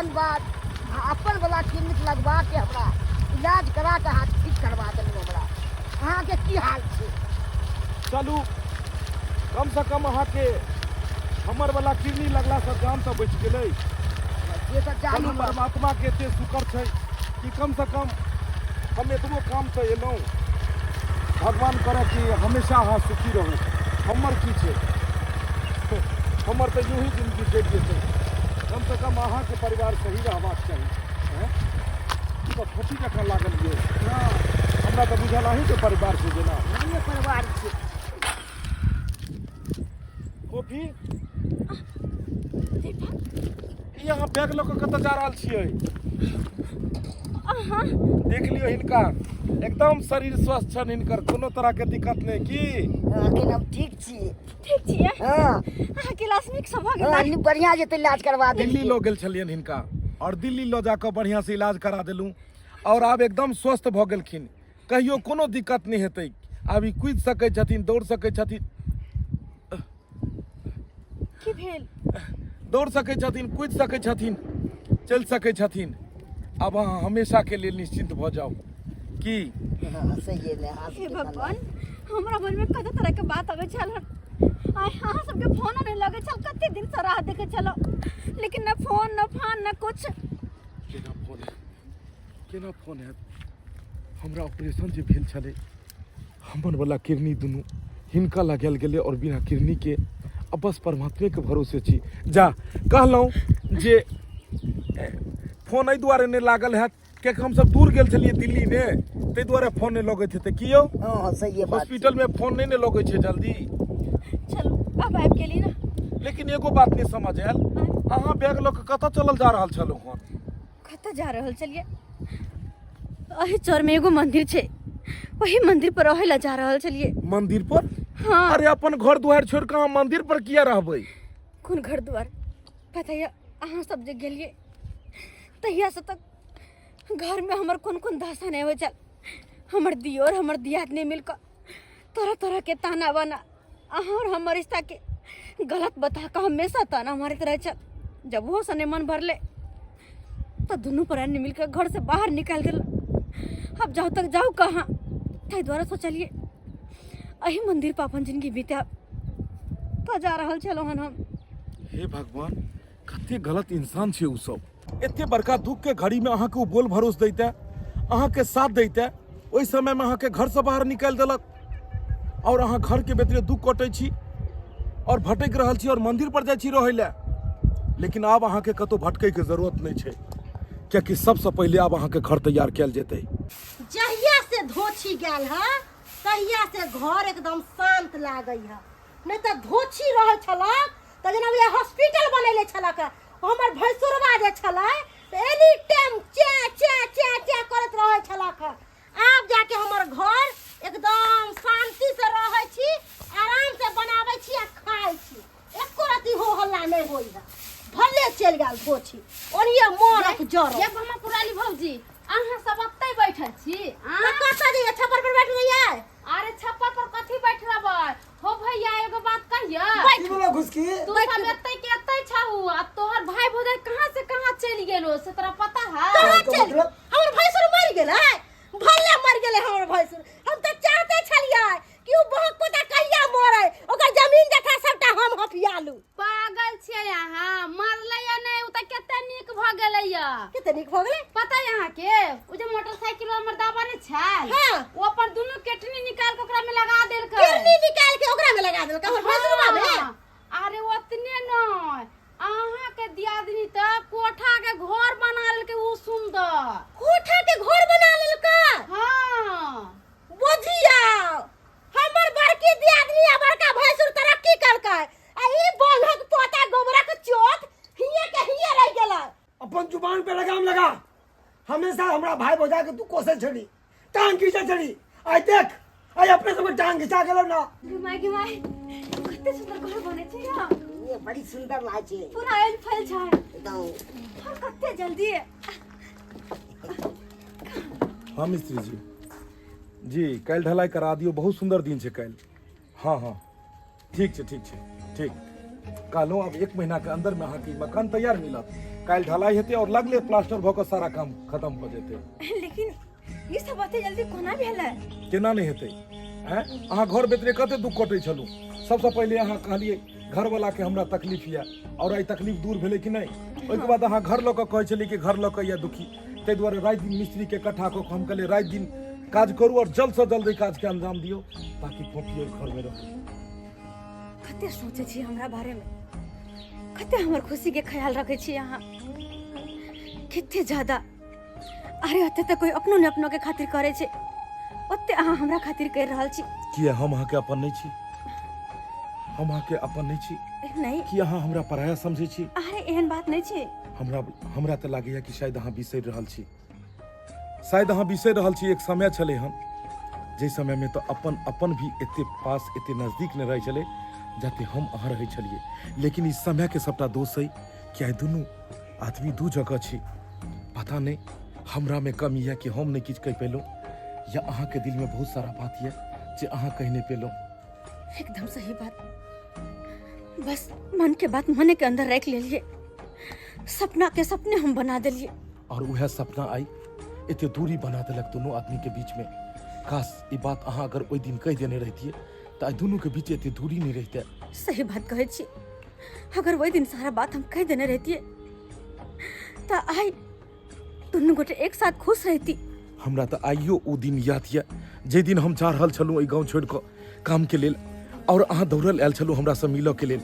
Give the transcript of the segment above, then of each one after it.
धन्यवाद। अहाँ अपन वाला क्लिनिक लगवा के हमरा इलाज करा के अहाँ ठीक करवा देलहुँ हमरा। अहाँके की हाल छै? चलू, कम से कम अहाँके हमर वाला किडनी लगला से जान तऽ बचि गेलै। से तऽ जान चलू, हमर परमात्मा के एते शुक्र छै कि कम से कम हम एतबो काम तऽ एलहुँ। भगवान करऽ कि हमेशा अहाँ सुखी रहू। हमर की छै, हमर तऽ यूँ ही जिंदगी कटि जेतै। कम से कम अहाँके परिवार सही रहबाक चाही। आँय? ई तऽ फोफी जकाँ लागल यौ। हमरा तऽ बुझल अहीँके परिवार छै जेना। हमरे परिवार छै। फोफी, ई अहाँ बैग लऽ कऽ कतऽ जा रहल छियै? अहाँ देख लियौ हिनका, एकदम शरीर स्वस्थ छनि हिनकर, कोनो तरह के दिक्कत नहि की? हँ, अखन हम ठीक छी। ठीक छियै? हँ। अहाँके इलाज नीक सँ भऽ गेल? हँ, नीक बढ़िआँ जेतै इलाज करवा दिल्ली देलियै। लऽ गेल छलियनि हिनका और दिल्ली लऽ जाकऽ बढ़िआँ से इलाज करा देलहुँ और आब एकदम स्वस्थ भऽ गेलखिन। कहियो कोनो दिक्कत नहि हेतै। आब ई कूदि सकै छथिन, दौड़ सकै छथिन। की भेल? दौड़ सकै छथिन, कूदि सकै छथिन, चलि सकै छथिन। आब अहाँ हमेशाके लेल निश्चिन्त भऽ जाउ की? हँ, सही ने। अहाँ हे सबके भगवान, हमरा मन में कते तरह के बात अबै छल हन। आइ अहाँ सबके फोनो नहि लगै छल, कते दिन से राह देखै छलहुँ, लेकिन न फोन न फान न कुछ। केना फोन हैत, केना फोन हैत? हमरा ऑपरेशन जे भेल छलै, हमर वाला किडनी दुनू हिनका लगायल गेलै और बिना किडनी के अब बस परमात्मे के भरोसे छी। जा कहलहुँ जे फोन एहि दुआरे नहि लागल हैत कियाकि हमसब दूर गेल छलियै दिल्ली ने, ताहि दुआरे फोन नहि लगैत हेतै। की यौ? हँ हँ, सहिए बात छै। हॉस्पिटल में फोन नहि ने लगै छै जल्दी। चलू, आब आबि गेली ने। लेकिन एगो बात नहि समझ आयल, अहाँ बैग लऽ कऽ कतऽ चलल जा रहल छलहुँ हन? कतऽ जा रहल छलियै? एहि चौर में एगो मंदिर छै, वही मंदिर पर रहै ला जा रहल छलियै। मंदिर पर? हाँ। अरे, अपन घर दुआरि छोड़ि कऽ अहाँ मंदिर पर किया रहबै? कोन घर दुआर? पता यऽ, अहाँ सब जे गेलियै तहिया से तक घर में हमर कोन कोन दशा नहि होइ छल। हमर दियोर हमर दियादनी मिल कऽ तरह तरह के ताना बाना, अहाँ और हमर रिश्ता के गलत बता कऽ हमेशा ताना मारैत रहै छल। जब ओहो से नहि मन भरले तऽ दुनू प्राणी मिल कऽ घर से बाहर निकालि देलक। अब जाउ तक जाउ कहाँ? ताहि दुआरे सोचलियै एहि मंदिर पर अपन जिंदगी बितायब, तऽ जा रहल छलहुँ हन हम। हे भगवान, कते गलत इंसान छै ओ सब। एते बड़का दुख के घड़ी में अहाँके ओ बोल भरोस दैते, अहाँके साथ दैते, ओहि समय में अहाँके घर से बाहर निकालि देलक और अहाँ घर के भीतरे दुख कटै छी और भटकि रहल छी और मंदिर पर जाइ छी रहै लए। लेकिन आब अहाँके कतौ भटकै के जरूरत नहि छै, कियाकि सबसँ पहिले आब अहाँके घर तैयार कयल जेतै। जहिया से धोछी गेल है तहिया से घर एकदम शांत लागै है। नहीं तऽ धोछी रहै छलक तऽ जेना बुझाइ हॉस्पिटल बनैले छलक। हमर भैंसुरवा जे छलै तऽ एनी टाइम चे चे चे चे करैत रहै छलक। आब जाके हमर घर एकदम शांति से रहै छी, आराम से बनाबै छी आ खाइ छी, एको रति हो हल्ला नहीं होई है। भले चलि गेल धोछी ओनिये मरक जर। ये भमा पुराली भौजी, अहाँ सब अत्तै बैठल छी? आ कतऽ जइयै? छप्पर पर बैठ रहियै? अरे छप्पर पर कथी बैठ रहबै हो भैया? एगो बात कहिया। बैठ। की बोला घुसकी? तू सब एत्तै के एत्तै छहु आ तोहर भाई भौजाई कहाँ से कहाँ चलि गेलो से तोरा पता है? कहाँ के चलि? मतलब? हमर भैंसुर मरि गेलै? भले मरि गेलै हमर भैंसुर, हम तऽ चाहते छलियै कि ओ बहक पोता कहिया मरे, ओकर जमीन जथा सबटा हम हफिया लू। पागल छियै अहाँ, मरलै या नहि, ओ तऽ कते नीक भऽ गेलै या। कते नीक भऽ गेलै? पता है अहाँके, ओ जे मोटरसाइकिल वाला मर्दाबा नहि छल, हाँ। ओ अपन दुनू केटनी निकाल के ओकरा में लगा देलकै। किरनी निकाल के ओकरा में लगा देलकै हमर भैंसुरबा में? हाँ। अरे ओतने नहि, अहाँके दियादनी तऽ कोठा के घर बना लेलकै ओ सुंदर। कोठा के घर बना लेलकै? हाँ। बुझिया, हमर बड़की दियादनी आ बड़का भैंसुर तरक्की करकै आ ई बंधक पोता गोबरक चोट हिये के हिये रह गेलै। अपन जुबान पे लगाम लगा। हमेशा हमरा भाई भौजा के तू कोसे छली, टांग खींचे छली, आइ देख, आइ अपने सबके टांग घिचा गेलो ना। गे माय, गे माय, कते सुंदर घर बने छै या। ये बड़ी सुंदर लागे छै। पूरा आयल फैल छै। एकदम। और कते जल्दी। हाँ मिस्त्री जी, जी काल्हि ढलाई करा दियौ, बहुत सुंदर दिन छै काल्हि। हाँ हाँ, ठीक छै, ठीक छै, ठीक। कहलहुँ आब 1 महीना के अंदर में अहाँके ई मकान तैयार मिलत। काल्हि ढलाई हेतै और लगले प्लास्टर भऽ कऽ सारा काम खत्म भऽ जेतै। लेकिन ई सब एते जल्दी कोना भेलै? केना नहि हेतै? आँय, अहाँ घर बेतरे कते दुख कटै छलहुँ। सबसँ पहिले अहाँ कहलियै घरवला के हमरा तकलीफ यऽ, और आइ तकलीफ दूर भेलै कि नहि? ओहिके बाद अहाँ घर लऽ कऽ कहै छलियै कि घर लऽ कऽ यऽ दुखी, ताहि दुआरे राति दिन मिस्त्रीके इकट्ठा कऽ कऽ हम कहलियै राति दिन काज करू और जल्दसँ जल्द एहि काजके अंजाम दियौ ताकि फोफी ओहि घरमे रहै। कते सोचै छी हमरा बारेमे, कते हमर खुशीके ख्याल रखै छी अहाँ, कते ज्यादा। अरे ओते तऽ कोई अपनो ने अपनो के खातिर करै छै, ओते अहाँ हमरा खातिर करि रहल छी। किया हम अहाँके अपन नहि छी? हम अहाँके अपन नहि छी? नहीं। की अहाँ हमरा पराया समझै छी? अरे एहन बात नहीं छै। हमरा हमरा तऽ लागैया कि शायद अहाँ बिसरि रहल छी, शायद अहाँ बिसरि रहल छी। एक समय छलै हन जाहि समयमे तऽ अपन अपन भी एते पास एते नजदीक नहि रहै छलै जते हम अहाँ रहै छलियै। लेकिन ई समयके सबटा दोष अइ कि आइ दुनू आदमी दू जगह छी। पता नहि हमरामे कमी यऽ कि हम नहि किछु कहि पेलहुँ, या अहाँके दिलमे बहुत सारा बात यऽ जे अहाँ कहि नहि पेलहुँ। एकदम सही बात, बस मन के बात मने के अंदर रख लेलिए, सपना के सपने हम बना देलिए। और वह सपना आई एते दूरी बना देलक दोनों आदमी के बीच में। काश ई बात अहाँ अगर ओहि दिन कहि देने रहितियै तऽ आइ दुनू के बीच एते दूरी नहीं रहिते। सही बात कहै छी, अगर वही दिन सारा बात हम कह देने रहतिए तऽ आइ दुनू गोटे एक साथ खुश रहती। हमरा तऽ आइयो ओ दिन याद यऽ जाहि दिन हम जा रहल छलहुँ एहि गाँव छोड़ि कऽ काम के लेल, और अहाँ दौड़ल आयल छलहुँ हमरा से मिलऽ के लेल।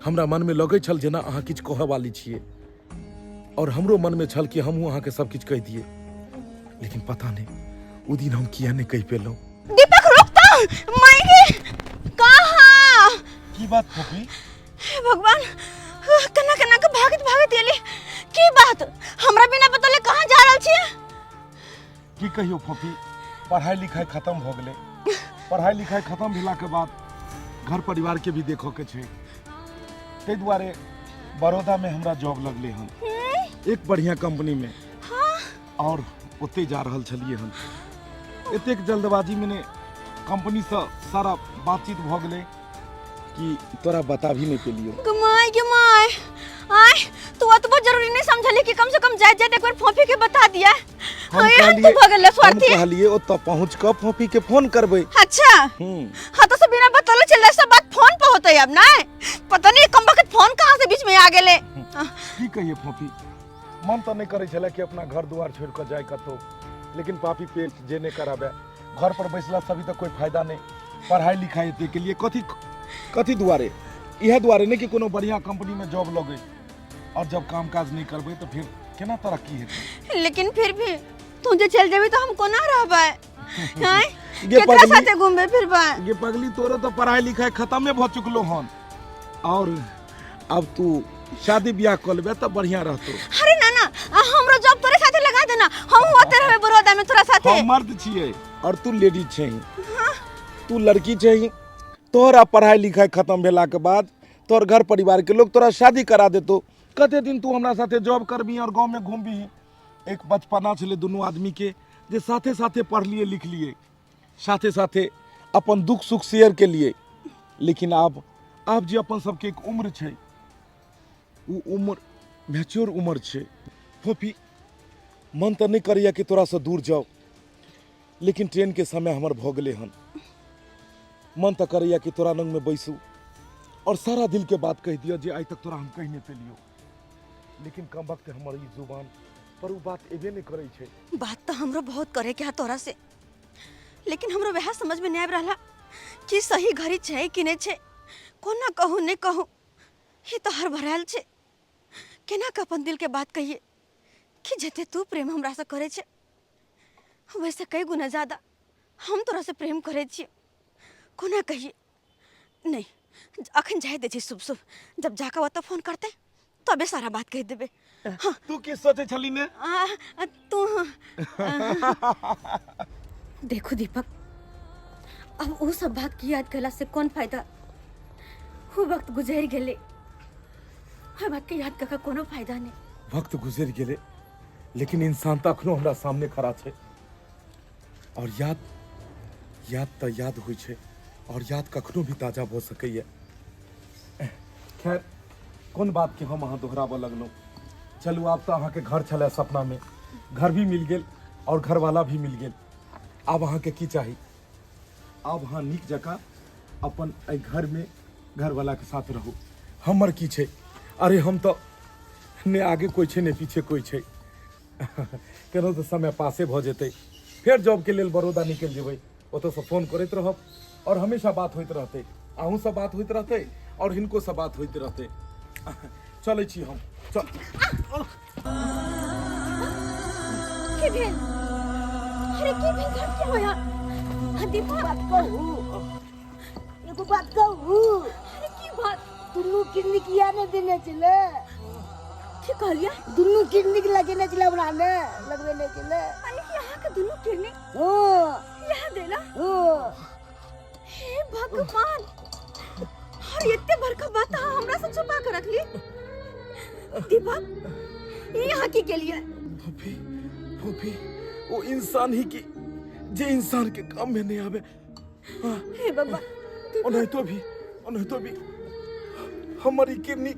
हमरा मनमे लगै छल जेना अहाँ किछु कहऽ वाली छियै, और हमरो मनमे छल कि हमहूँ अहाँके सब किछु कहि दियै, लेकिन पता नहि ओ दिन हम किया नहि कहि पेलहुँ। दीपक रुक तो, मायगे कहाँ? की बात फोफी? हे भगवान, केना केना के भागत भागत एली, की बात? हमरा बिना बतौले कहाँ जा रहल छी? की कहियो फोफी, पढ़ाई लिखाई खत्म भऽ गेलै। पढ़ाई लिखाई खत्म भेला के बाद घर परिवार के भी देखऽ के छै, ताहि दुआरे बड़ौदा में हमरा जॉब लगलै हन एक बढ़िया कंपनी में, और ओते जा रहल छलियै हन। एतेक जल्दबाजी में ने कंपनी से सारा बातचीत भऽ गेलै कि तोरा बता भी नहीं पेलियो। गमाय गमाय, आय तू अतबो जरूरी नहीं समझली कि कम से कम जाइत जाइत एक बार फोफी के बता दिया। हम एहन तू कहलिए भऽ गेलै हम स्वार्थी। कहलिए ओतऽ पहुँच कऽ फोफी के फोन करबै। अच्छा। हाँ तो सब बिना बतौले चल जाए, सब बात फोन पर होते अब ना, पता नहीं कम वक्त फोन कहाँ से बीच में आ गेले। की कहिए फोफी, मन तऽ नहीं करै छलै कि अपना घर दुआर छोड़ कऽ जाय कतौ, लेकिन पापी पेट जे नहीं कराबे, घर पर बैसला से अभी तक कोई फायदा नहीं। पढ़ाई लिखाई एते के लिए कथी कथी दुआरे, इएह दुआरे नहीं कि कोनो बढ़िया कंपनी में जॉब लगे, और जब काम काज नहीं करबै तऽ फिर केना तरक्की हेतै? लेकिन फिर भी तू जे चल जेबी तो हम कोना रहबै? हैं? गे केकरा पगली। साथे घूमबे फिरबै? गे पगली, तोरो तो पढ़ाई लिखाई खत्मे भऽ चुकलो हन, और अब तू शादी ब्याह कऽ लेबे तऽ बढ़िया रहतो। अरे ना ना, हमरो जॉब तोरे साथे लगा देना, हम होते रहबे बड़ौदा में तोरा साथे। हम मर्द छियै और तू लेडीज छही, तू लड़की छही, तोहरा पढ़ाई लिखाई खत्म भेला के बाद तोहर घर परिवार के लोग तोरा शादी करा देतो। कते दिन तू हमरा साथे जॉब करबी और गाँव में घूमबी? एक बचपना छलै दुनू आदमी के जे साथे साथे पढ़लिए लिखलिए, साथे साथे अपन दुख सुख शेयर के लिए। लेकिन आब जे अपन सबके एक उम्र छै, उ उम्र मैच्योर उम्र छै। फोफी, मन तऽ नहि करैया कि तोरासँ दूर जाउ, लेकिन ट्रेन के समय हमर भऽ गेलै हन। मन तऽ करैया कि तोरा लग में बैसू और सारा दिल के बात कहि दिअ जे आइ तक तोरा हम कहि नहि पेलियौ, लेकिन कम वक्त हमर ई जुबान पर उ बात एबे नहि करै छै। बात तऽ हमरो बहुत करे के है तोरा से, लेकिन हमरो वएह समझ में नहीं आबि रहला कि सही घड़ी छै कि नहीं छै। कोना कहूँ नहीं कहूँ, ई तऽ हड़बड़ायल छै। केना के अपन दिल के बात कहिए कि जते तू प्रेम हमरा से करे छै वैसे कई गुना ज्यादा हम तोरा से प्रेम करे छियै। कोना कहिए? नहीं, अखन जाय दै छै शुभ शुभ, जब जाके ओतऽ फोन करते तबे सारा बात कहि देबै। हाँ। तू की सोचे छली ने? तू देखो दीपक, अब वो सब बात की याद कैला से कौन फायदा? वो वक्त गुजर गेले, ओहि बात के याद कऽ कोनो फायदा नहीं। वक्त गुजर गेले, लेकिन इंसान तऽ अखनो हमरा सामने खड़ा छै, और याद याद तऽ याद होइ छै, और याद कखनो भी ताजा भऽ सकैए। खैर, कोन बात के हम अहाँ दोहराबऽ लगलहुँ। चलू आब तऽ अहाँके घर छलै सपनामे, घर भी मिल गेल और घरवाला भी मिल गेल। आब अहाँके की चाही? आब अहाँ नीक जकाँ अपन एहि घरमे घरवालाके साथ रहू। हमर की छै? अरे हम तऽ ने आगे कोइ छै ने पीछे कोइ छै, केना तऽ समय पासे भऽ जेतै। फेर जॉबके लेल बड़ौदा निकलि जेबै, ओतऽसँ फोन करैत रहब और हमेशा बात होइत रहतै, अहूँसँ बात होइत रहतै और हिनकोसँ बात होइत रहतै। चलै छी हम, चल। की भेल? अरे की भेल? घर की होया? दीपा, बात कहू, एगो बात कहू। अरे की बात? दुनू किडनी किया ने देने छलै? की कहलियै? दुनू किडनी के लगेने छलै हमरा ने, लगबेने छलै। माने कि अहाँके दुनू किडनी हँ। इएह देला? हँ। हे भगवान, और एते बड़का बात अहाँ हमरा से छुपा के रखली। दीपक, ई अहाँ की केलियै? फूफी, फूफी, वो इंसान ही की जे इंसान के काम में नहीं आवे। हाँ। हे भगवान। ओनाहितो भी, ओनाहितो भी हमर ई किडनी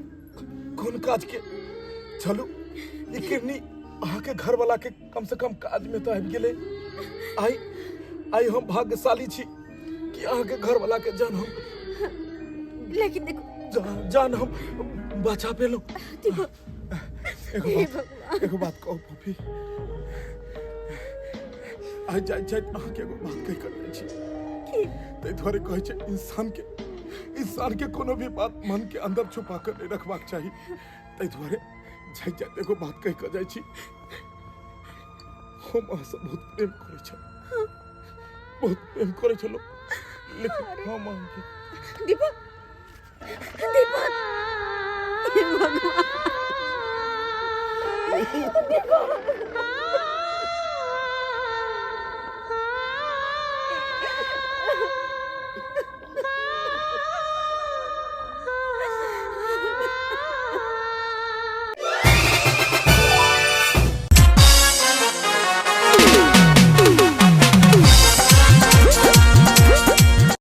कोन काज के? चलू, ई किडनी अहाँके घर वाला के कम से कम काज में तो आबि गेलै। आइ आइ हम भाग्यशाली छी कि अहाँके घर वाला के जान हम, लेकिन देखो, जान, जान हम बचा पेलहुँ। देखो, एगो हे बात, भगवान। एगो बात कहू फूफी? आइ जाइत जाइत अहाँके एगो बात कहि कऽ जाइ छी। की? ताहि दुआरे कहै छै इंसान के कोनो भी बात मन के अंदर छुपा कऽ नहि रखबाक चाही। ताहि दुआरे जाइत जाइत एगो बात कहि कऽ जाइ छी, हम अहाँसँ बहुत प्रेम करै छलहुँ, बहुत प्रेम करै छलहुँ, लेकिन हम अहाँके दीपक, दीपक, हे भगवान, दीपक।